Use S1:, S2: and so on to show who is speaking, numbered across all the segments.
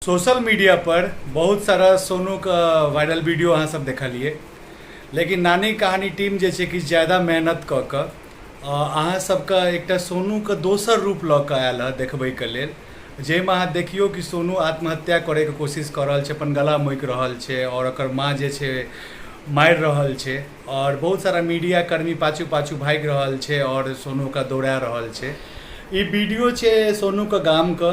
S1: Social media पर बहुत सारा सोनूके viral video अहाँ सब देखलियै, लेकिन नानी कहानी टीम जे छै किछु ज्यादा मेहनत कऽ कऽ अहाँ सबके एकटा सोनूके दोसर रूप लऽ कऽ आयल हँ देखबैके लेल, जाहिमे अहाँ देखियौ कि सोनू आत्महत्या करैके कोशिश कऽ रहल छै, अपन गला मोकि रहल छै आओर ओकर माँ जे छै मारि रहल छै आओर बहुत सारा मीडिया कर्मी पाछू पाछू भागि रहल छै आओर सोनू ओकरा दौड़ा रहल छै। ई वीडियो छै सोनूके गामके,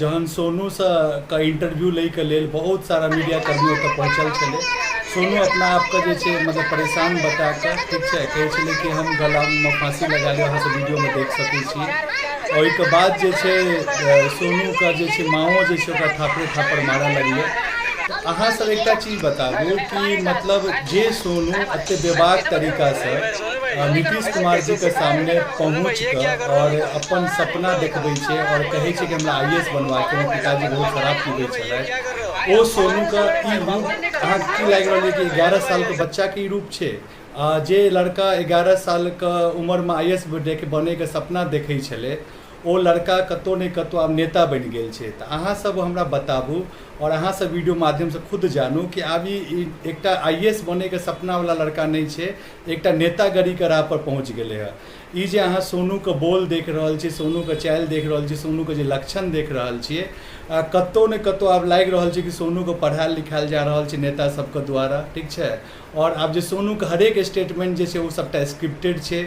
S1: जहन सोनूसँ के इंटरव्यू लैके लेल बहुत सारा मीडिया कर्मी ओतऽ पहुँचल छलै। सोनू अपना आपके जे छै मतलब परेशान बता कऽ, ठीक छै, कहै छलै कि हम गलामे फाँसी लगा लेब। अहाँ सब वीडियोमे देख सकै छी। ओहिके बाद जे छै सोनूके जे छै माँओ जे छै ओकरा थापड़े थापड़ मारऽ लगलै। तऽ अहाँ सब एकटा चीज बताबू कि मतलब जे सोनू एते बेबाक तरीकासँ नीतीश कुमार जीके सामने पहुँच कऽ आओर अपन सपना देखबै छै आओर कहै छै कि हमरा आई ए एस बनबाक छै, हमर पिताजी बहुत शराब पीबै छलथि, ओ सोनूके ई रूप अहाँके की लागि रहल यऽ कि 11 सालके बच्चाके ई रूप छै? आ जे लड़का 11 सालके उमरमे आई ए एस बनैके सपना देखै छलै, ओ लड़का कतहु ने कतहु आब नेता बनि गेल छै। तऽ अहाँसभ हमरा बताबू आओर अहाँसभ वीडियो माध्यमसँ खुद जानू कि आब ई एकटा आई ए एस बनैके सपनावला लड़का नहि छै, एकटा नेतागरीके राहपर पहुँच गेलै हँ। ई जे अहाँ सोनूके बोल देख रहल छी, सोनूके चालि देख रहल छी, सोनूके जे लक्षण देख रहल छियै, कतहु ने कतहु आब लागि रहल छै कि सोनूके पढ़ायल लिखायल जा रहल छै नेता सबके द्वारा, ठीक छै। आओर आब जे सोनूके हरेक स्टेटमेंट जे छै ओ सबटा स्क्रिप्टेड छै।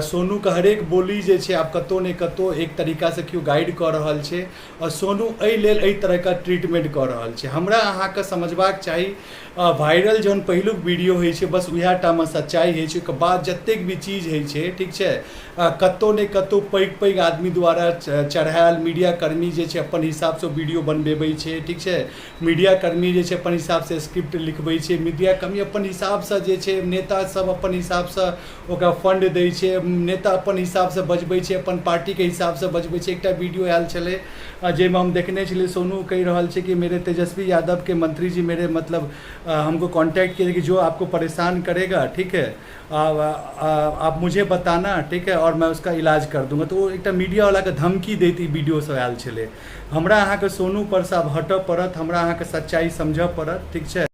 S1: सोनूके हरेक बोली जे छै आब कतहु ने कतहु एक तरीकासँ केओ गाइड कऽ रहल छै आओर सोनू एहि लेल एहि तरहके ट्रीटमेंट कऽ रहल छै। हमरा अहाँके समझबाक चाही, वायरल जहन पहिलुक वीडियो होइ छै बस उएह टामे सच्चाइ होइ छै। ओहिके बाद जतेक भी चीज होइ छै, ठीक छै, कतहु ने कतहु पैघ पैघ आदमी द्वारा चढ़ायल मीडियाकर्मी जे छै अपन हिसाबसँ वीडियो बनबेबै छै, ठीक छै। मीडियाकर्मी जे छै अपन हिसाबसँ स्क्रिप्ट लिखबै छै, मीडियाकर्मी अपन हिसाबसँ जे छै, नेता सब अपन हिसाबसँ ओकरा फंड दै छै, नेता अपन हिसाबसँ बजबै छै, अपन पार्टीके हिसाबसँ बजबै छै। एकटा वीडियो आयल छलै जाहिमे हम देखने छलियै सोनू कहि रहल छै कि मेरे तेजस्वी यादवके मंत्री जी मेरे मतलब हमको कॉन्टैक्ट किए कि जो आपको परेशान करेगा, ठीक है, आप मुझे बताना, ठीक है, और मैं उसका इलाज कर दूंगा। तऽ ओ एकटा मीडियावलाके धमकी दैत ई वीडियो सब आयल छलै। हमरा अहाँके सोनू परसँ आब हटऽ पड़त, हमरा अहाँके सच्चाइ समझऽ पड़त, ठीक छै।